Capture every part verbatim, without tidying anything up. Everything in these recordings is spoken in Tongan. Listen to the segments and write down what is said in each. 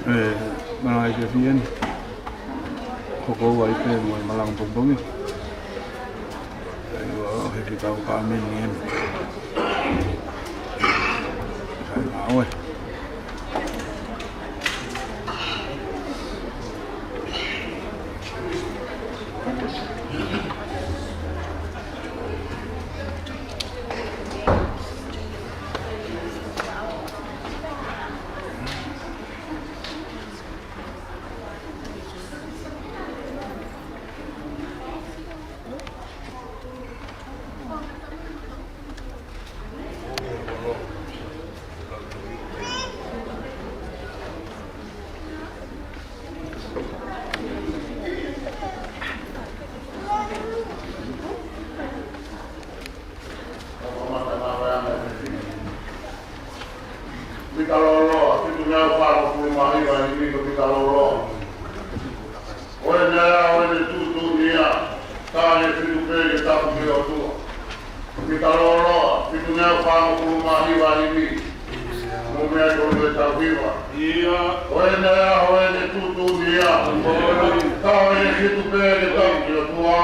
ʻE, malanga ʻi he efiafi ni. Hoko ua ʻi he pē mo e malanga pongipongi. ʻAi ua he fitau ka meni eni. Sai ma oe. Fika lōloa, fitungeau fāngofulu mā hiva himi ko e fika lōloa. Ko ʻene ʻaho ʻo ʻene tuʻutuʻuni ia, tā ʻe fitu pē ke tapu ki he ʻOtua. Fika lōloa, fitungeau fāngofulu mā hiva himi. Mou meʻa ʻi he tolu ʻe taha hiva. Ia. Ko ʻene ʻaho ʻo ʻene tuʻutuʻuni ia, tā ʻe fitu pē ke tapu ki he ʻOtua.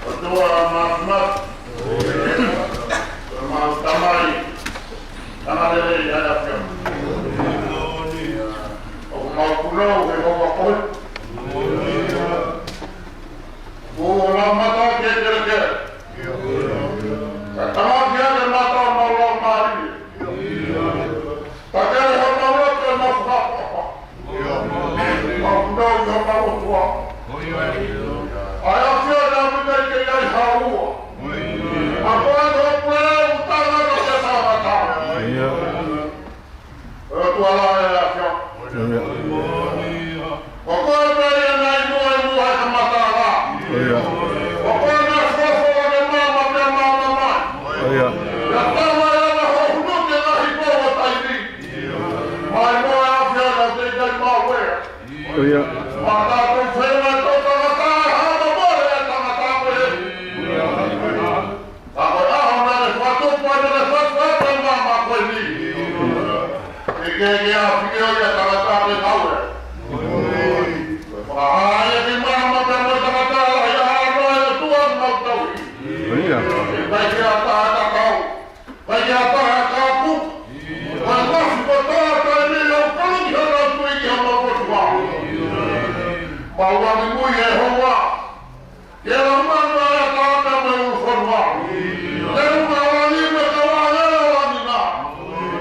ʻOtua Māfimafi, ko homau Tamai, tangata lelei ʻa e ʻAfiona. ʻOku mau punou he houa ko eni. Kuo mau mamata ki he kelekele. Ka tangaki ʻa e mata ʻo homau laumālie. Ka ke ʻi homau loto ʻemau fakapapa. Mau punou ki homau ʻOtua. ʻA e ʻAfiona, ʻoku ʻikai ke ʻi ai ha ua. ʻA koe ko e pule Ko koe pē ia naʻe inu e muʻa he kamataʻanga. ʻIo. Ko koe naʻe fuofua ʻa e maama pea maama mai. ʻIo. Pea tau ai ʻa e hohunu ke ngaahi pō ʻo taimi. Mai mo e ʻAfiona te i kai mau ea. ʻIo. Mataku fenga to tangata hama mole e tangata ko e. Ka ko e ʻaho naʻe fatu pua naʻe fatu pua maama ko eni. ʻIkai ke ʻafio ia tangata ke kau e. Ko e fakahā ia ki maama pea mo e tangata lahi ʻa e ʻOtua ʻoku mau tauhi. ʻIo. ʻIkai ke ʻatā ʻa e tatau. ʻIkai ke ʻatā ʻa e kapu. Ko e ngaahi kotoa taimi ʻoku kau ki hana tui ki hama kotoa. Mau angi mui ʻe hoa. Ke la mama e tata me u fonua. Ke u ma la ni me ka wa le la ni na.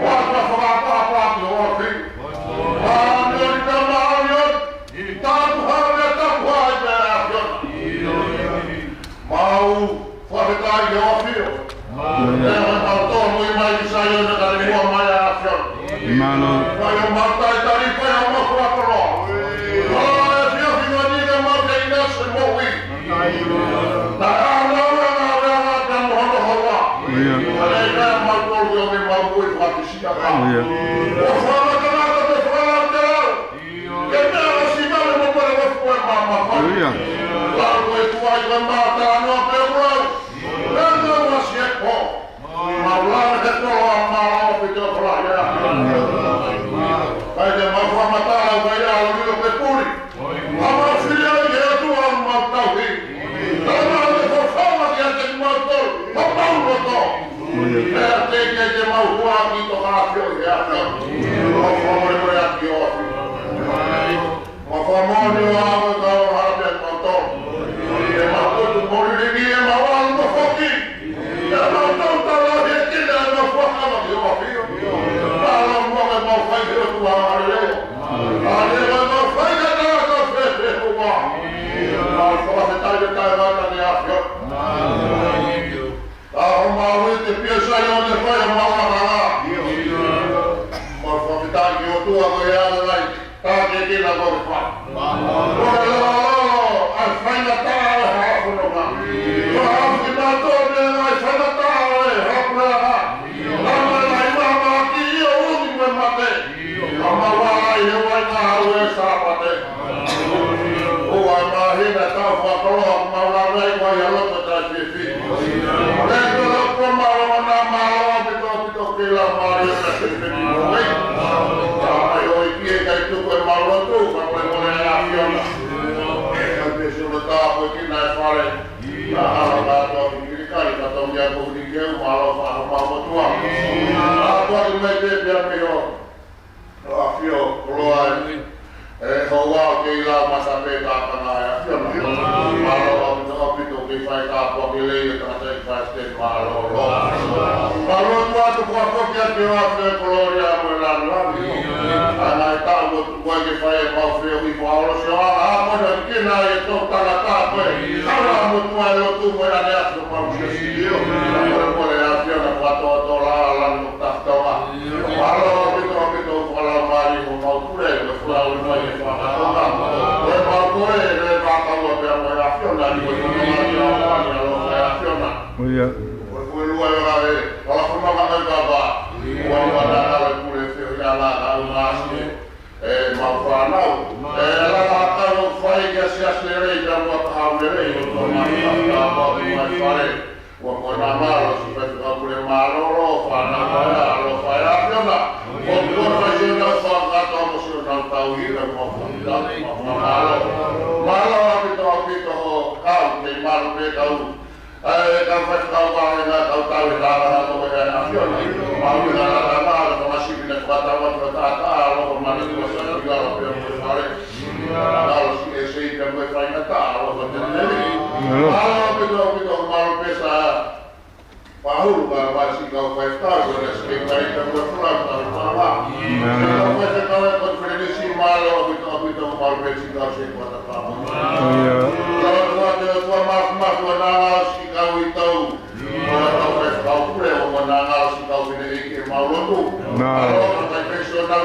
Wa ka fa ka pa pa ki o fi. Wa ni o ni ka ma ni o. Ta ku ha me ta ku ha i pe a ki o. Mau fa ke ta i o fi. Ke ma ta to mo i mai ki sa i o na ka ni mo mai a ki o. Mālō. Fai ʻo mau talitali, fai ʻo mau fakakoloa. Koloa e fiefia ni ka mau ke ʻinasi moʻui. Naʻe ʻaonga ʻa e ʻaonga ka mo hono hoa. ʻIo. Ka lei ka mau tolu ʻo me mau kui fakakisia ka. ʻIo. ʻO fakamatangata mo fakalautelau. Ke mea ʻo si male mo pale mo fue mama fai. ʻIo. Lau e tuai ko e mata no pe ulau. Langa wa si e po. Mau langa he koloa mālō ʻaupito ʻa e koloa ia. Kai te mau fakamatala, kai ʻalu ʻilo ke puli. Mau mau fili ai he ʻOtua mau tauhi. Tau mau te fofoma ki a te mau tolu, mau mau loto. Pea te ke te mau hua ki to ka fio i he ata. Mau fofoma le mole aki o. Mau fakamoʻoni ʻo aʻu ka o hara pea mau tō. ʻE mau kutu mori ringi ʻe mau alu mo foki. ʻE mau tō tala he kina ʻe mau fuakava ki o afio. Tala mo ke mau fai he ʻOtua ʻa e leo. ʻA e leo mau fai ka tala ka fefe hua. Mau fakafetai ke tae mata ni afio. Ka ʻo mau i te pia sai o ne fai ʻa mau ʻa kanga. Mau fakafetai ki ʻOtua ko e ala lai. Ka ke ke la ko e fai. Ko e lolo, ʻa e faingataʻa ʻo e haʻa fononga. Ko e haʻa ki mātou ne ʻa e faingataʻa ʻo e haʻa puleʻanga. Lama lai mama ki ʻio umi mo e mate. Ka mau ala i he wai ngā hau e Sāpate. ʻO ʻa e māhina tau fakakoloa ʻoku mau langa ai ko ia loto taʻefiefia. Lea ko e loto mālō na mālō ʻaupito ʻaupito ke la mālō taʻefiefia ni mo wai. Ka mai ʻo i ki e kai tuku e mau lotu, ka ko e mole ʻa e ʻAfiona. Ka pesi ʻo tā ko e kina e fale. Ka hala ka tō ki kiri kari, ka tō mia ko huri ke u mālō fa ha mau motua. Ka ko i mai te pia me o. ʻAfio, koloa e. ʻE hoa ʻo kei lau mata pē ka ka ngai ʻAfiona. Mālō ʻaupito ʻaupito ke fai ka pua ke lei e tangata i fai te mālō lo. Mālō tua tu kua koke ake ʻo ʻAfio e koloa ia mo e lani lani. ʻA ngai tau ʻo tu kua ke fai e mau feo i fua olo sio a a mo na kina e tō tangata koe. Kala mo tua e lotu mo e ane ʻAfio mau sia si. Kua kua le ʻAfiona kua tō tō la lani ʻo tafitoa. Mālō ʻaupito ʻaupito ʻoku falau mālie mo mau pule, mo e folau mai e fakatona. Ko e mau pule, ko e fakakaua pea mo e ʻAfiona, ni ko e tuna mai ʻa Pani, ʻalofa e ʻAfiona. ʻIo. Ko e fuelua e ora e, ʻalofa mama e kava. Ua ni wana kala pule feo i ana ka u māsie. ʻE mau fānau. ʻE lava kau fai kia siasi lelei, kia mua ka hau lelei, ʻo tō mai ka ka ka mai fale. Ua ko na mālō si fai ka pule mālōlō, fānau ʻa e ʻalofa e ʻAfiona. Ko ko fai si na fakatau mo si na tau i ka mau fānau, mau mālō. Mālō ʻaupito ʻaupito ʻo kau, kei mālō pē kau. ʻAi, kau fai kau vāhenga, kau tau e laka na ko e ʻAfiona. Mau i laka na, ka masivi na fakatau atu ʻa tata, ʻalofa mane tua sa ki lalo pea mo e fale. Lalo si e sei pea mo e faingataʻa, ʻalofa te neri. Mālō. Mālō ʻaupito ʻaupito, mālō pē sa. Pahulu ka mai si kau fai kau, ko e si ke kai pea mo e fula, kau pala. Mālō. Kau fai kau e konifelenisi, mālō ʻaupito ʻaupito, mālō pē si kau se kua ta pama. ʻIo. Kau tua te tua mafu mafu ana ngalo si kau i tau. Kau fai kau pule, o mana ngalo si kau fine ike mau lotu. Mālō. Kau fai kau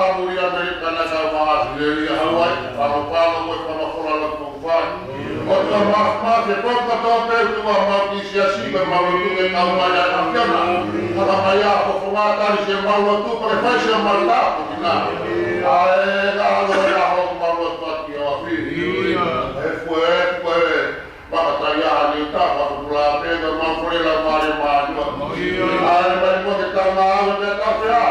fakamuʻi ʻAmelika naʻa tau maʻu ʻi ʻAositelēlia, Hauaiʻi, Palopalo, mo e Palopalo ʻoku fai. ʻOtua Māfimafi, e potu kotoa pē ʻoku mau ki siasi, ko ʻemau lotu ke kau mai ai ʻa e ʻAfiona. Fakamai ʻa e fofonga, tali siʻemau lotu, pea ke fai siʻemau tāpuekina. ʻA e ngaahi ʻaho ʻoku mau lotu ʻaki ʻa e ʻAfiona. E fue, e fue. Makataiaha ni ta fakapula pē ka mau kole la mare mare. ʻAi mai mo ke tama ave me ta fea.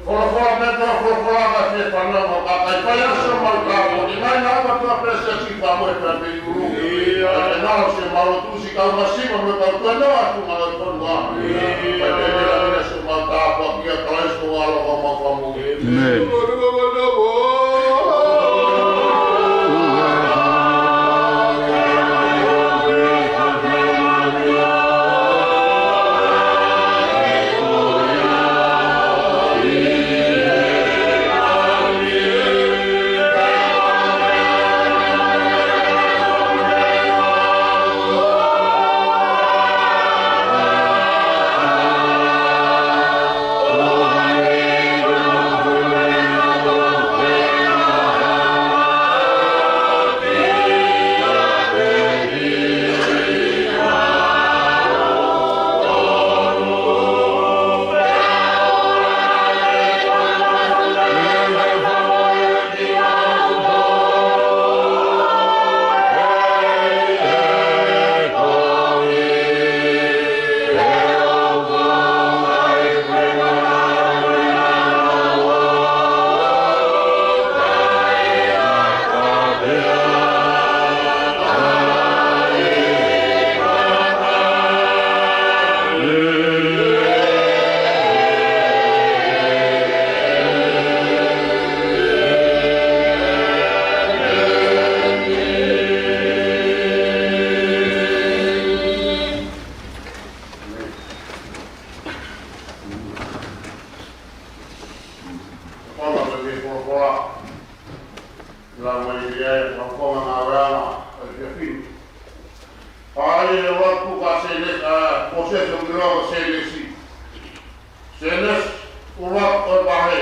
Folofola pē ko folofola ka ke fanongo ka kai pai ʻa siʻemau tāpuekina. Ngai na ka tua pē siasi pa mo e pē te uru. Ka ke nau siʻemau tuʻusi kau masiva mo kau tuʻa na atu ma lau tonua. Ka ke nau siʻemau tāpuekina kia Kalaisi ko ʻAlo ko mau famu. ʻĒmeni. Ua, lau mai ia e fakakonga ngāue ʻa e efiafi ni. ʻA ia ʻoku ʻi he ʻuluaki puka Sēnesi, ʻa, Mōsese ʻoku ʻiloa ko Sēnesi. Sēnesi, ʻuluaki ʻo e vahe.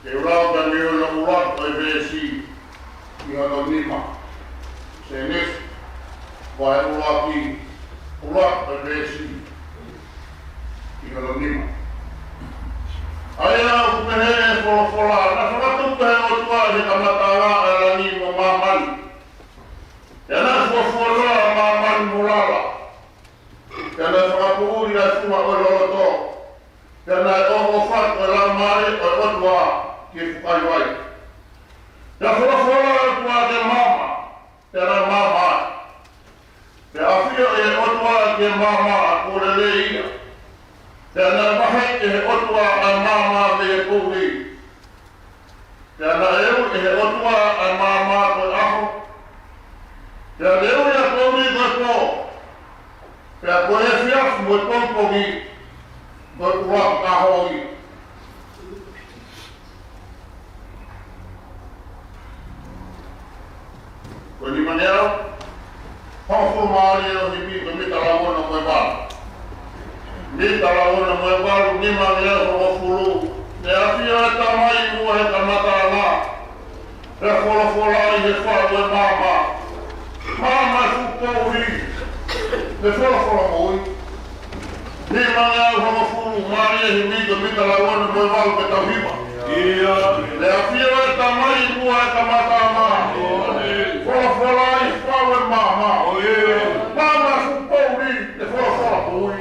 Ke lau pē mei hono ʻuluaki ʻo e veesi ki hono nima. Sēnesi, vahe ʻuluaki, ʻuluaki ʻo e veesi ki hono nima. ʻA ia ʻoku pehē ʻe he folofola, naʻe fakatupu ʻe he ʻOtua ʻi he kamataʻanga ʻa e langi mo māmani. Pea naʻe fuofua noa ʻa māmani mo lala. Pea naʻe fakapoʻuli ʻa e funga ʻo e loloto. Pea naʻe ʻoʻofa atu ʻa e Laumālie ʻo e ʻOtua ki he fukahi vai. Pea folofola ʻa e ʻOtua ki he maama, pea naʻe maama ai. Pea ʻafio ʻe he ʻOtua ki he maama kuo lelei ia. Pea naʻe vaheʻi ʻe he ʻOtua ʻa e maama mei he poʻuli. Pea naʻe ui ʻe he ʻOtua ʻa e maama ko e ʻaho. Pea naʻe ui ʻa e poʻuli ko e pō. Pea ko e efiafi mo e pongipongi ko e ʻuluaki ʻaho ia. Ko e nimangeau hongofulu mā ua ʻo e himi, ko e mita lau ono mo e valu. Mita lau ono mo e valu, nimangeau hongofulu. Pea ʻafio ʻa e Tamai muʻa he kamataʻanga. Pea folofola ʻi he faʻu ʻo e maama, maama e fuʻu poʻuli, ne folofola moʻui. Nimangeau hongofulu mā ua ʻo e himi, ko e mita lau ono mo e valu ke tau hiva. ʻIo. Pea ʻafio ʻa e Tamai muʻa he kamataʻanga. Folofola ʻi he faʻu ʻo e maama, maama e fuʻu poʻuli, ne folofola moʻui.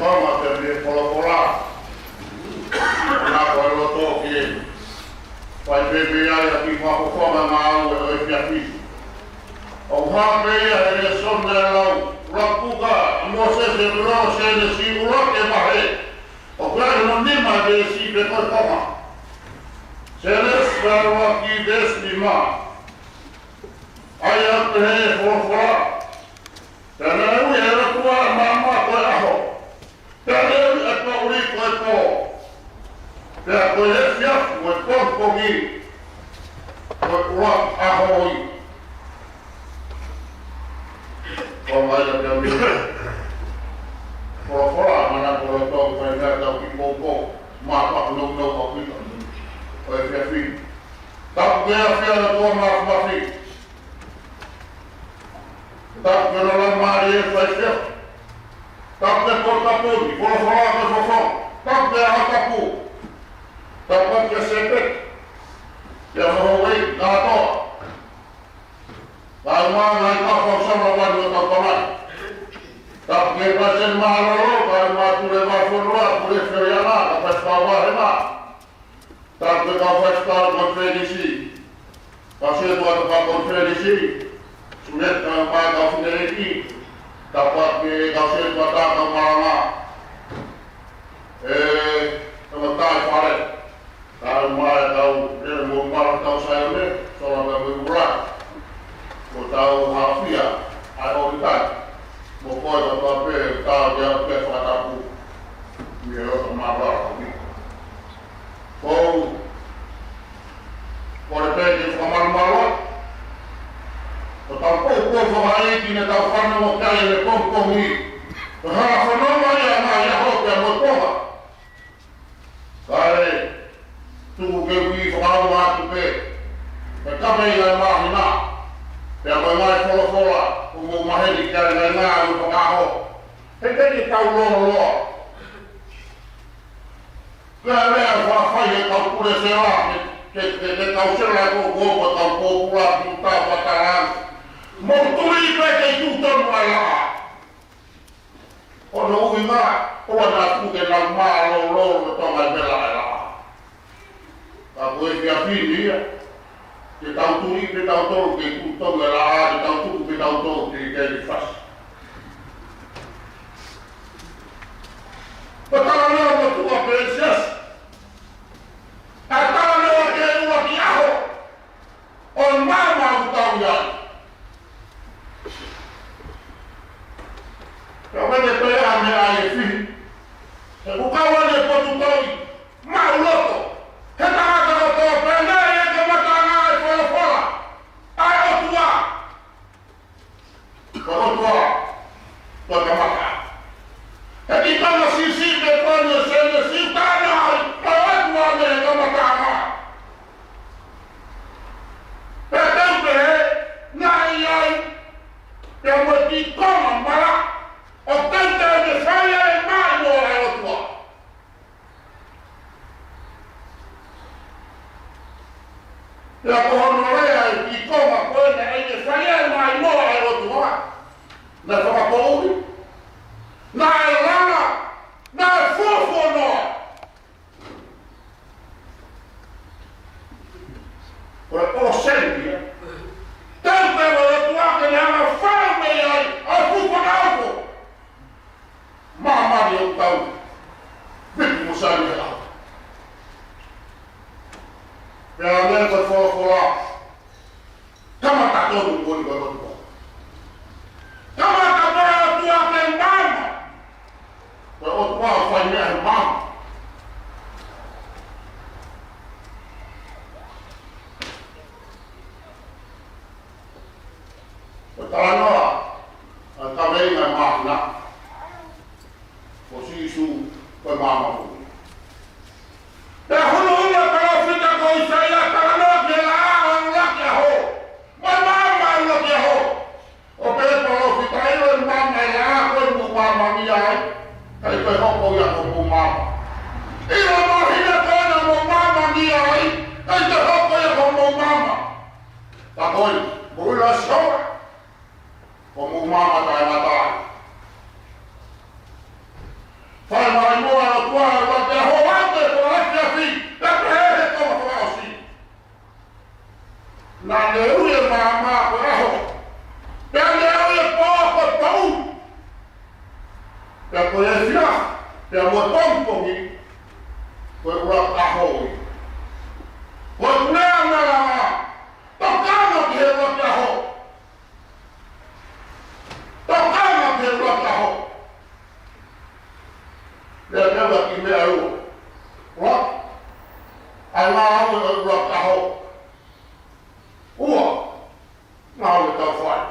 Tama pea mei he folofola. Naʻa ko e loto ke fai pē pē ai ʻa e kiʻi fakakonga ngāue ʻo e efiafi ni. ʻOku hā pē ia he lēsoni naʻe lau. ʻUluaki puka ʻa Mōsese, ʻuluaki Sēnesi, ʻuluaki vahe. ʻOku ʻi ai hono nima veesi pē ko e konga. Sēnesi vahe ʻuluaki veesi nima. ʻA ia ʻoku pehē ʻe he folofola. Pea naʻe ui ʻe he ʻOtua ʻa e maama ko e ʻaho. Pea naʻe ui ʻa e poʻuli ko e pō. Pea ko e efiafi mo e pongipongi ko e ʻuluaki ʻaho ia. Ko mai la pea mei he folofola, mana ko lo tau fai mea tau kiʻi poupou. Mā paku nounou ʻaupito ʻo e efiafi ni. Tapu Ke afia ʻa e ʻOtua Māfimafi. Tapu ki hono Laumālie Faifekau. Tapu ki he Tohi Tapu ni, folofola ke fofo. Tapu ki he ʻaho tapu. Tapu ki he sēpeti. Ki he moʻui kātoa. Kae ʻumaʻā ʻa e kau fakaʻosi ʻoku nau tau tamai. Tapu ki he Palesiteni Mālōlō, kae ʻumaʻā Tuʻi Leʻo Vahefonua, Pule Feleʻanga, kau faifekau vāhenga. Tapu ki he kau faifekau konifelenisi, kau sētuata kau konifelenisi, sētuata kau fineʻeiki, tapu ki he kau sētuata kau malanga, ʻe, tangataʻi fale, tapu mo e kau, ʻe, mo mala tau Saione, sola ka mo ula, ko tau hafia, ʻa e ʻoku tau, mo koe kotoa pē, tau ke au ke fakatapu, mei he loto māʻolunga ko eni. Ko, ko e pē ke fakamalumalu atu. Ko tau poupou fakaʻeiki naʻa tau fanongo ki ai ʻi he pongipongi. Ko e hala fononga ia ʻa e ngaahi ʻaho pea mo e ponga. Kae tuku ke u kiʻi fakaʻamu atu pē. Ko e tapu ʻa e māhina. Pea mo e ngaahi folofola, ʻoku mou maheni ki ai ngaahi ngāue fakaʻaho. He teʻeki ke tau lōloa. Pea lea ʻa e fai ʻe he kau pule sela, ke, ke, ke, ke tau sela ko, ko, ko e kau pōpula, ki uta, ko e tala. Mou tuli pē ke tuʻu tonu ʻa e laʻā. Ko hono ʻuhinga, ʻoua naʻa tuku ke nau mālōlō ʻa Tonga ʻi he vela ʻa e laʻā. Ka ko e efiafi ni ia, ke tau tuli pē tautolu ke tuʻu tonu ʻa e laʻā, ke tau tuku pē tautolu ke, ke fasi. Ko e talanoa ʻo e motuʻa Pilinisesi. ʻA e talanoa ki he ʻuluaki ʻaho ʻo e maama ʻoku tau ʻi ai. Ka ʻoku ʻikai ke toe ʻi ai ha meʻa ʻe fihi. He ʻoku kau ai e potu toʻi maʻuloto. He tangata kotoa pē naʻe ʻi he kamataʻanga ʻa e folofola ʻa e ʻOtua. Ko e ʻOtua, ko e kamataʻanga. He kiʻi konga siʻisiʻi pē ko eni ʻo Sēnesi, ʻoku tala ai, ko e ʻOtua mei he kamataʻanga. Pea tau pehē, naʻe ʻi ai, pea mo e kiʻi konga mala, ʻo tau tau ke fai ai e maʻimoa ʻa e ʻOtua. Pea ko hono lea ʻa e kiʻi konga ko ē naʻe fai ai e maʻimoa ʻa e ʻOtua. Naʻe fakapoʻuli. Naʻe langa. Naʻe fuofua noa. Ko e ʻōseni ia. Tau pē ʻa e ʻOtua ke ne hanga ʻo fai mei ai ʻa e fuʻu fakaofo. Māmani ʻoku tau viki mo sani ʻa. Pea lea ko e folofola. Kamata tonu ko eni ko e ʻOtua. Kamata pē ʻa e ʻOtua ke maama. Ko e ʻOtua ʻoku fai meʻa he maama. Ko e talanoa ʻa e kaveinga ʻo e māhina, ko Sīsū ko e maama moʻui. Pea huluhulu e palōfita ko ʻAisea ʻo talanoa ki he laʻā ʻuluaki ʻaho, mo e maama ʻuluaki ʻaho. ʻO pehē ʻe he palōfita, ʻilo e maama ʻo e laʻā ko ē ʻoku mou maamangia ai, ʻikai toe hoko ia ko homou maama. ʻIlo e māhina ko ē naʻa mou maamangia ai, ʻikai toe hoko ia ko homou maama. Ka ko eni, mou ʻilo ʻa Sihova, ko homou maama taʻengata. Fai maʻimoa ʻa e ʻOtua ʻi he ʻuluaki ʻaho, ʻo aʻu ki he efiafi, pea pehē ʻe he konga fakaʻosi. Naʻa ne ui e maama ko e ʻaho. Pea ne ui e pō ko e pō. Pea ko e efiafi, pea mo e pongipongi, ko e ʻuluaki ʻaho ia. Ko e puleʻanga langa, tokanga ki he ʻuluaki ʻaho. Tokanga ki he ʻuluaki ʻaho. Pea tau ki he meʻa ʻe ua. Ua. ʻA e ngāue ʻo e ʻuluaki ʻaho. Ua. Ngāue ʻoku tau fai.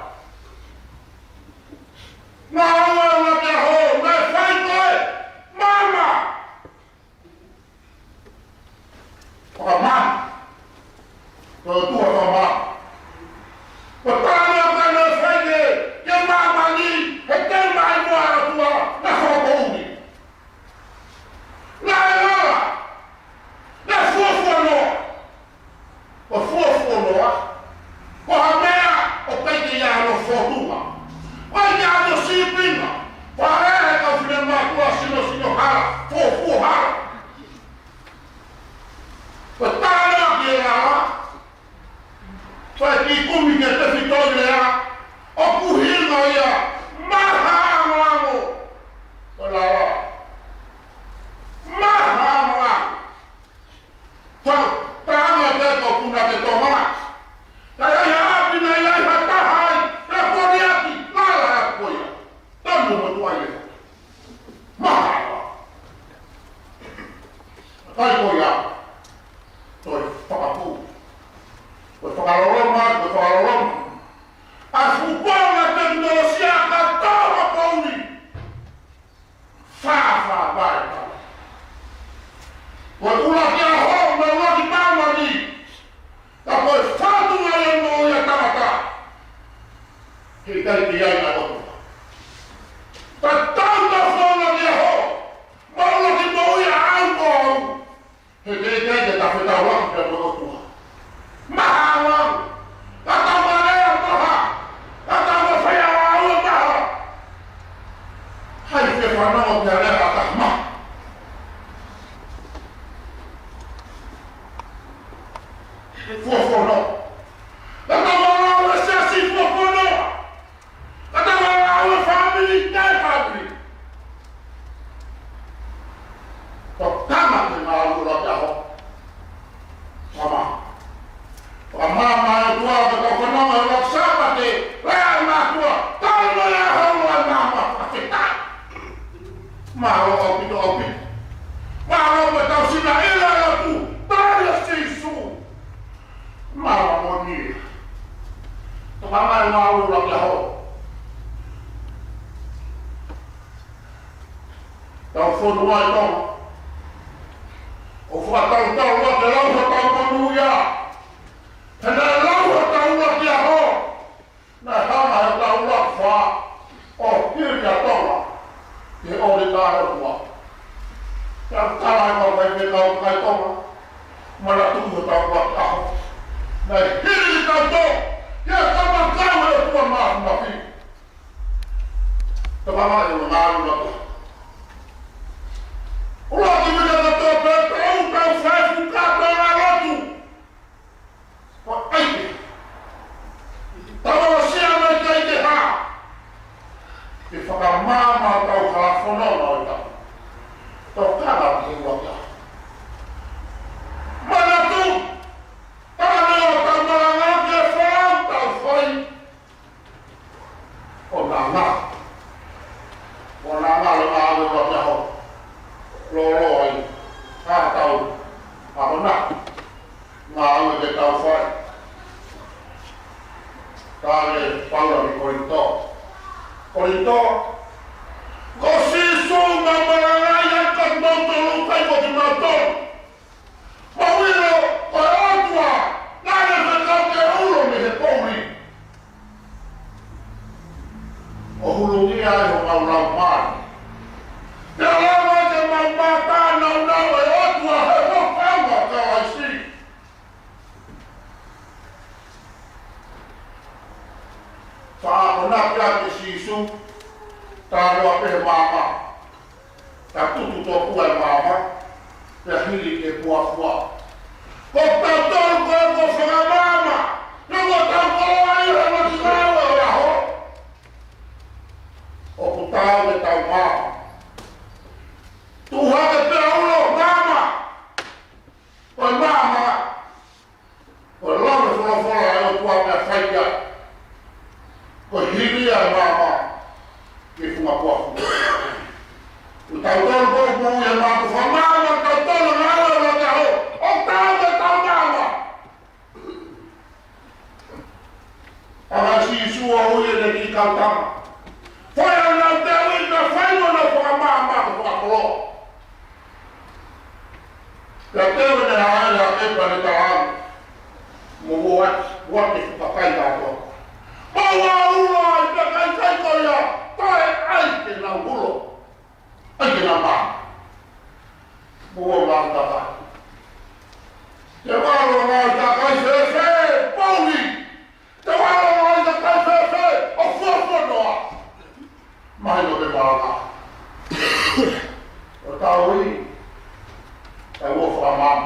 Ngāue ʻo e ʻuluaki ʻaho. Naʻe fai ko e maama. Fakamaama. Ko e ʻOtua Tamai. Ko e talanoa ko ē naʻe fai ki he māmani, he taimi ʻa e ʻOtua naʻe fakapoʻuli. Naʻe lala, naʻe fuofua noa. Ko e fuofua noa, ko ha meʻa ʻoku ʻikai ke ʻi ai hano fōtunga. ʻIkai ke ʻi ai hano sīpinga. Pea ʻi ai e kau finemātuʻa sinosino hala, fuofua hala. Ko e talanoa ki he lala, ko e kiʻi kumi ki he tefitoʻi lea, ʻoku ʻuhinga ia, maha angoango. Ko e lala. Maha angoango. Tau, tau anga te ko puna ke toma. Ka ʻi ai ha ʻapi naʻe ʻi ai ha taha ai, ʻe kole ʻaki, lala ʻaki ko ia. Tanu mo tuai e. Maha. Kai ko ia. Toe fakapū. Toe fakaloloma, toe fakaloloma. ʻA e fuʻu konga tekinolosia ka tau ha poʻuli. Fāfā vai tau. Ko e ʻuluaki ʻaho, mo e ʻuluaki māmani. Ka ko e fatu ngai e moʻui ʻa e tangata. He ʻikai ke ʻi ai ʻa e ʻOtua. Ka tau tau fōnga ki he ʻaho, mo e ʻuluaki moʻui ʻa au mo au. He ʻikai ke ta fetaulaki pea mo e ʻOtua. Maha angoango. Ka tau ma lea maha. Ka tau ma fai angoango maha. Hai ke fanongo ki he lea ʻa e taha maha. Fuofua noa. Ka tau ma lau e siasi fuofua noa. Ka tau ma lau e fāmili, kae fāmili. Tokanga ki he ngāue ʻuluaki ʻaho. Sama. Fakamāmā e ʻOtua, ka tau fanongo he ʻuluaki Sāpate, lea e mātuʻa, tau ma lau e ʻuluaki māmā, fakafetaʻi. Mālō ʻaupito, ʻaupito. Mālō pē tau sina ila atu, tali ʻa Sīsū. Mālō moʻoni. Tokanga e ngāue ʻuluaki ʻaho. Tau fonua ʻi Tonga. ʻOku fakatautau ʻa e lau hotau monūʻia. He naʻe lau hotau ʻuluaki ʻaho. Naʻe hanga ʻe hotau ʻuluaki fā ʻo hili ʻa Tonga ki he ʻōlita ʻa e ʻOtua. Pea tala ʻe he kau faifekau ʻa e Tonga, manatuʻi hotau ʻuluaki ʻaho. Naʻe hili kitautolu ki he kamataʻanga ʻo e ʻOtua Māfimafi. Tokanga e ngāue ʻuluaki. ʻUluaki meʻa kātoa pē, tau, tau fai fuka, tau ʻalu atu. Ko e ʻai ke. Tau aʻusia mai ki ai ke hā. Ke fakamāmā tau hala fononga ʻo e tau. Tokanga ki he ʻuluaki ʻaho. Manatu, tau ʻalu atu, tau malanga ke fai, tau fai. ʻO nana. ʻO nana le ngāue ʻuluaki ʻaho. Lolo ai. Ka tau. ʻAho na. Ngāue ke tau fai. Tali ʻe Paula ki Kolinitō. Kolinitō. Ko Sīsū naʻe malangaʻi ʻa kimoutolu kae ʻikai ko kimautolu. Mau ʻilo ko e ʻOtua, naʻa ne fekau ke ulo mei he poʻuli. ʻO hulungia ai homau laumālie. Pea lava ke mau mātā naunau e ʻOtua he hoko ʻa Kalaisi. Faʻa ʻona pea ke Sīsū, tā loa pē he maama. Ka tutu tōpua e maama, pea hili ke puafua. Ko tautolu ko e ko fakamaama, naʻa tau koloa ʻi he ngaahi ngāue ʻo e ʻaho. ʻOku tau ke tau maama. Tuʻu hake pea ulo maama. Ko e maama. Ko e lau e folofola ʻa e ʻOtua pea fai ia. Ko e hili ia e maama ki he funga puafu. Ko tautolu ko ē ʻoku moʻui he mātuʻa fakamaama, tautolu ngāue ʻuluaki ʻaho. ʻOku tau ke tau maama. Hanga ʻe Sīsū ʻo ui ʻene kiʻi kau tama. Fai ʻenau teuʻi pea fai mo ʻenau fakamaama ko e fakakoloa. Pea teu ʻene hāʻele hake pea ne talaange, Mou ʻOua te fukakai kātoa. Mau ʻa ulo ai pē kakai ko ia, taʻe ʻai ke nau ulo. ʻAi ke nau mā. Mou ō mai kakai. Te mou ō mai kakai fēfē, pouli. Te mou ō mai kakai fēfē, ʻo fuofua noa. Mahino pē malanga. ʻO tau ui, tau ō fakamam.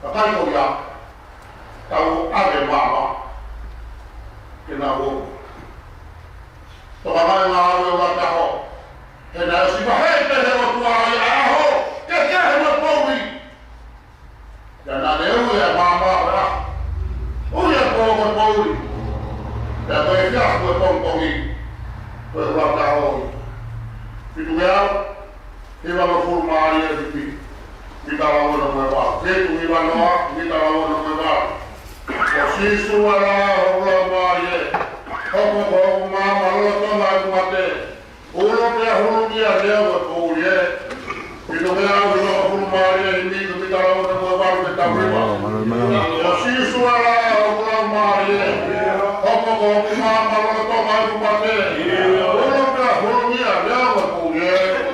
Kakai ko ia, tau ʻave mama. Ke nau ō. Toka mai ngā ʻave ʻo la taho. He naʻe ʻosi vahe pē he ʻOtua ʻa e ʻaho, ke kehe mo e pouli. Pea naʻa ne ui ʻa e mama pea ui ʻa e pō ko e pouli. Pea ko e fiha ko e pongipongi. Ko e ʻuluaki ʻaho. Fitungeau hivangofulu mā ua e himi. Mita lau ono mo e valu. Fitungeau hivangofulu mā ua, mita lau ono mo e valu. Ko Sīsū ʻa e lau ʻo e lau mālie. Hoko ko hoku mama lolotonga ʻeku mate. Ulo pea hulungia leva ʻa e pouli ē. Fitungeau hivangofulu mā ua e himi, mita lau ono mo e valu ki he taha hiva. Ko Sīsū ʻa e lau ʻo e lau mālie. Hoko ko hoku mama lolotonga ʻeku mate. Ulo pea hulungia leva ʻa e pouli ē.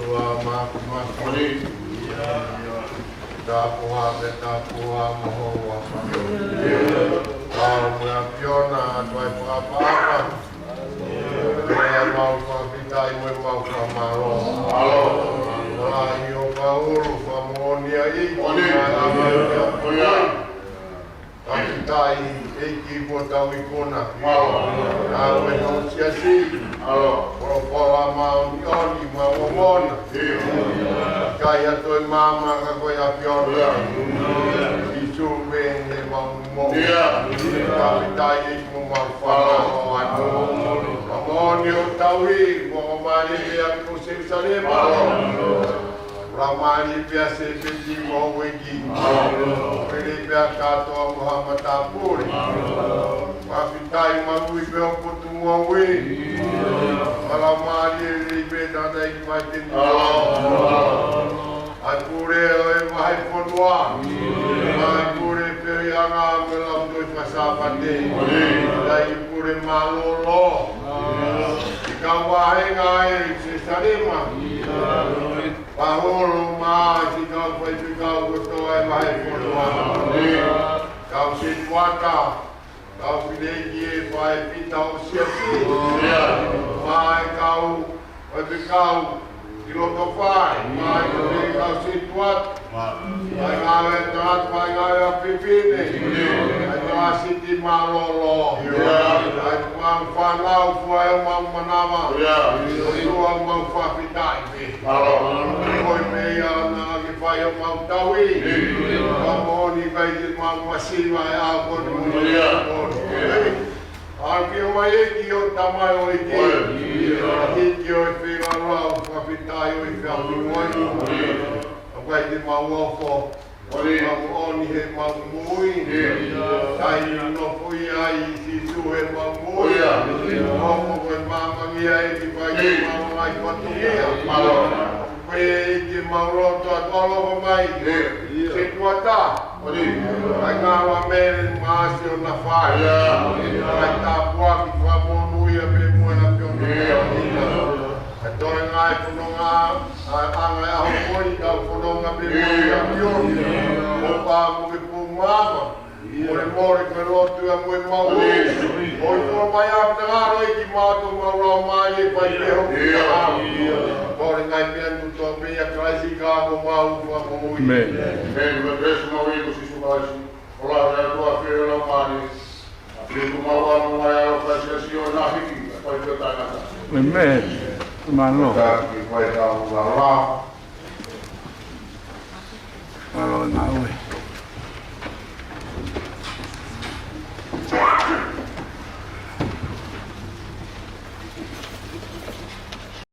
ʻOtua māfimafi. Tapuhā pē tapuhā mo houa. Tau mo e ʻAfiona ʻa e fakaʻapaʻapa. Pea mau fakafetaʻi mo mau fakamālō. Mālō. Lahi ʻo Paulu, fakamoʻoni ʻa e ʻEiki. Moʻoni. Fakafetaʻi ʻEiki kuo tau ikuna. Mālō. Naʻa mo e Siasi. Mālō. Folofola māʻoniʻoni mo māʻoniʻoni. ʻIo. ʻIkai ha toe maama ka ko e ʻAfiona. ʻIo. Sīsū pē ʻemau moʻui. ʻIo. Fakafetaʻi ʻEiki mo mau fakamālō atu. Mālō. Māʻoniʻoni ʻo tauhi, mo mālie pē ʻa Selusalema. Mālō. Laumālie pē ʻa Sēpeti mo e ueiki. Mālō. Pele pē ʻa Katoa mo ha matāpule. Mālō. Fakafetaʻi mo e ui pē ʻo Potungāue. Mālō. Laumālie lelei pē tangataʻeiki faiteni. Mālō. ʻA e pule ʻo e vahefonua. Mālō. ʻA e pule pē ʻi he anga mo e lau tohi faka-Sāpate. Mālō. ʻA e pule mālōlō. Mālō. ʻI he kau vāhenga ʻi Selusalema. Mālō. Paholo mā siʻi kau faifekau kotoa ʻo e vahefonua. Kau setuata, Kau fineʻeiki ʻe fai pita ʻo siasi. Maʻa e kau ʻo e fekau ʻi loto fale, maʻa e kau situati, maʻa e ngāue ʻa e tangata, maʻa e ngāue ʻa e fefine, maʻa e tangata siti mālōlō, maʻa e kau fānau, fua ʻemau manava, ʻOtua mau fakafetaʻi pē. Ko e meʻa naʻa ke fai ʻo mau tauhi, fakamoʻoni mai ke mau masiva he ʻaho ko eni mo e ʻaho ko eni. ʻAlu ki ʻomai ʻEiki ʻo Tamai ʻo e ʻEiki. ʻEiki ʻo e feinga lau, fakafetaʻi ʻo e feafi moe. ʻOku ʻikai te mau ofo. Mau oni he mau moʻui. Taimi nofo ai Sīsū he mau moʻui. Nofo ko e māmani ʻa e ʻEiki fai ke mau ngai fatongia. Pea ʻEiki mau loto atu ʻalofa mai. Setuata. ʻAi ngā ua mele masi ʻo na fai. ʻAi tāpuaki fakamonūʻia pē mo e ʻAfiona. ʻAi toe ngaahi fononga, ʻa e anga e ʻaho ko eni kau fononga pē mo e ʻAfiona. ʻO pā mo ke pū māma. Mole mole ko e lotu ia mo e mau. ʻOi tō mai ʻa e tangalo ʻEiki mau tō mau lau mai e fai pē hoki. Kole ngai pē ʻa e ʻOtua pē ʻia Kalaisi ka ko mau fakamoʻui. Amen. Amen. Ko e peesi mau ʻi ko Sīsū Kalaisi. ʻOla ʻa e ʻOtua pē lau mai. Pea ko mau ʻa mau ʻa e ʻOtua Sīsū ʻo na hiki, fai pē tangata. Amen. Mālō. Taki fai ka ula la. Mālō e ngāue.